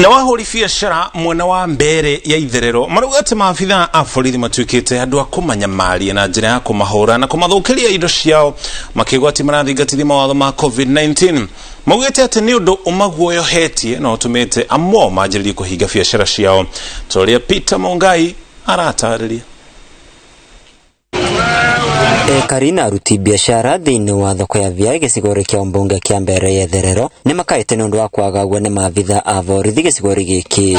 Na wahũri biacara mwena wa mbere ya itherero marauga atĩ maabithaa a borithi matuĩkĩte andũ a kũmanyamaria na njĩra ya kũmahũra na kũmathũkĩria indo ciao makĩgwati marathingatithia mawatho ma COVID-19. Maugĩte atĩ nĩ ũndũ ũmaguoyohetie na ũtũmĩte amwe ao manjĩrĩrie kũhinga biacara ciao, ta ũrĩa Peter Mungai aratarĩria. Ekari na aruti biacara thĩinĩ wa thoko ya VI gĩcigo-inĩ kĩa ũmbunge kĩa Mbeere ya Itherero nĩmakaĩte nĩ ũndũ wa kwagagwo nĩ maabitha a borithi gĩcigo-inĩ gĩkĩ.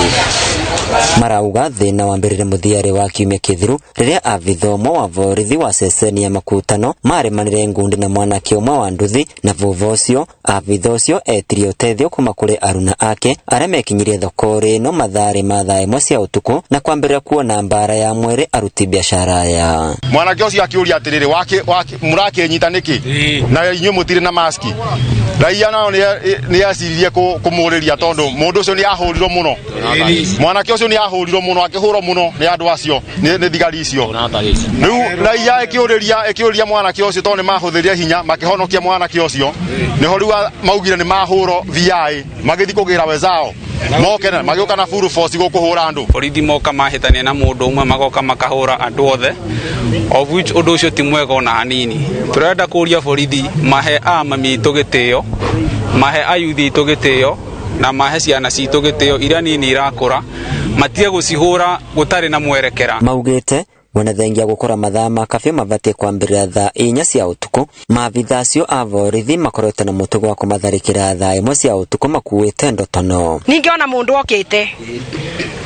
Marauga thĩna wambĩrĩire mũthia-rĩ wa kiumia kĩthiru rĩrĩa abitha ũmwe wa borithi wa ceceni ya makutano marĩmanire ngundi na mwanake ũmwe wa nduthi na vuvha ũcio abitha ũcio etirie ũteithio kuma kũrĩ aruna ake arĩa mekinyirie thoko-rĩ ĩno mathaa-rĩ ma thaa ĩmwe cia ũtukũ na kwambĩrĩria kuona mbara ya mwĩrĩ aruti biacara aya. Mwanake ũcio akĩũria atĩrĩrĩ, mũrakĩnyita nĩkĩ na inyuĩ mũtirĩ na maski? Raia nao nĩ aciririe kũmũrĩria tondũ mũndũ ũcio nĩ ahũrirwo mũno. Mwanake ũcio nĩ ahũrirwo mũno, akĩhũrwo mũno nĩ andũ acio, nĩ thigari icio. Rĩu raia ĩkĩũrĩria mwanake ũcio tondũ nĩ mahũthĩrire hinya makĩhonokia mwanake ũcio. Nĩho rĩu maugire nĩ mahũrwo VI, magĩthiĩ kũgĩra wezao moke na magĩũka na full force gũkũhũra andũ. Borithi moka mahĩtania na mũndũ ũmwe magoka makahũra andũ othe, of which ũndũ ũcio ti mwega ona hanini. Tũrenda kũria borithi mahe a mami itũ gĩtĩo, mahe ayuthi itũ gĩtĩo, na mahe ciana citũ gĩtĩo iria nini irakũra, matige gũcihũra gũtarĩ na mwerekera. Maugĩte wona thengia gũkora mathaa ma kafyu mabatie kwambĩrĩria thaa 4 cia ũtukũ, maabitha acio a borithi makoretwo na mũtugo wa kũmatharĩkĩra thaa 1 cia ũtukũ makuĩte ndotono. Ningĩ ona mũndũ okĩte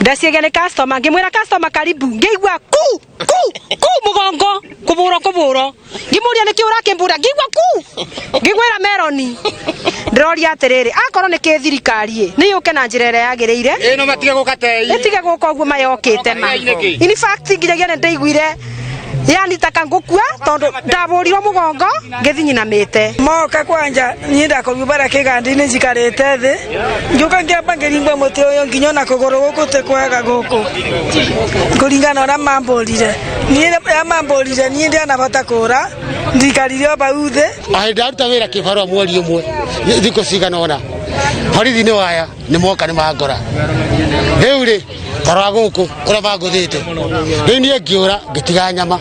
ndeciria nĩ customer, ngĩmwĩra customer karibu, ngĩigua ku ku ku mũgongo kũbũrwo kũbũrwo, ngĩmũria nĩkĩ ũrakĩmbũra, ngĩigua ku ngĩgwĩra meroni. Ndĩroria atĩrĩrĩ, akorwo nĩ kĩ thirikari ĩ nĩ yũke na njĩra ĩrĩa yagĩrĩire, ĩno matige gũka tei, ĩtige gũka ũguo mayokĩte ma. In fact nginyagia nĩ ndaiguire yani taka ngũkua tondũ ndabũrirwo mũgongo ngĩthiĩ nyinamĩte. Moka kwanja niĩ ndakorirwo bara kĩganda-inĩ njikarĩte thĩ, ngĩũka ngĩamba ngĩringwo mũtĩ ũyũ nginya ona kũgũrũ gũkũ ti kwega gũkũ kũringana na ũrĩa mambũrire. Niĩ rĩrĩa mambũrire niĩ ndianabota kũra, ndikarire o bau thĩ. Ahĩndĩ ndaruta wĩra kĩbarũa mweri ũmwe thikũ cigana ũna, borithi nĩ waya nĩ moka nĩ mangora. Rĩu rĩ tarora gũkũ ũrĩa mangũthĩte, rĩu niĩ ngĩũra ngĩtiga nyama,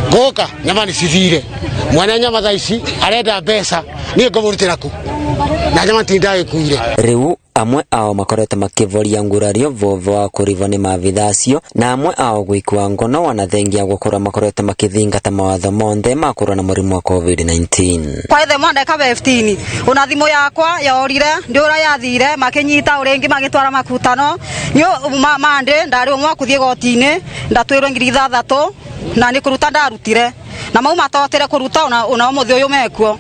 ngũka nyama nĩ cithire. Mwene nyama thaa ici arenda mbeca, niĩ ngũmũrutĩra kũ na nyama ti ndagĩkuire. Rĩu amwe ao makoretwo makĩvoria ngurario vovo wa kũrivwo nĩ maabitha acio, na amwe ao gũikua ngono wanathengia gũkorwo makoretwo makĩthingata mawatho monthe ma kũrũa na mũrimũ wa COVID-19. Kwa ithe mwana ndeka 15 ona thimũ yakwa yorire ndiũra yathire makinyita ũrĩngĩ magĩtwara makutano nĩ mande ndarĩ ũmwe wa kũthiĩ goti-inĩ ndatwĩrwo 6,000 na nĩ kũruta ndarutire na mau matotire kũruta ona ũmũthĩ ũyũ mekuo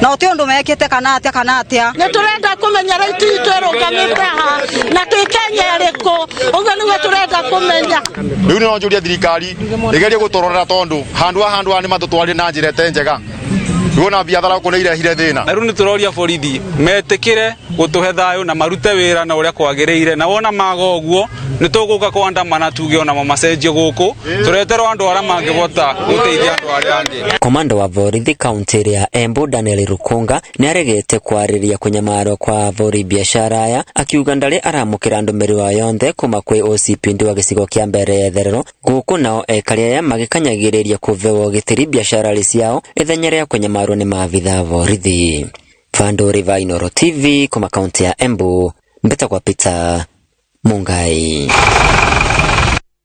na ũti ũndũ mekĩte kana atĩa kana atĩa. Nĩ tũrenda kũmenya right itũ ĩrũgamĩte ha na twĩ Kenya ĩrĩkũ, ũguo nĩguo tũrenda kũmenya. Rĩu no njũrie thirikari ĩgerie gũtũrorera tondũ handũ ha handũ ha nĩ matũtwarire na njĩra ĩte njega. Rĩu ona biathara gũkũ nĩ irehire thĩna. Na rĩu nĩ tũroria borithi metĩkĩre gũtũhe thayũ na marute wĩra na ũrĩa kwagĩrĩire, na wona maga ũguo nĩ tũgũka kũandamana tuge ona macenjio gũkũ tũreterwo andũ arĩa mangĩhota gũteithia andũ arĩa angĩ. Komanda wa borithi kaunti ya Embu Daniel Rukunga nĩ aregete kwarĩria kũnyamarwo kwa abori biacara aya, akiuga ndarĩ aramũkĩra ndũmĩrĩri o yonthe kuma kwĩ OCPD wa gĩcigo kĩa Mbeere ya Itherero. Gũkũ nao ekari aya magĩkanyagĩrĩria kũbewo gĩtĩri biacara ciao ithenya rĩa kũnyamarwo nĩ maabitha a borithi. Vandũ Riva, Inooro TV kuma kaunti ya Embu, mbĩtagwo Peter Mungai.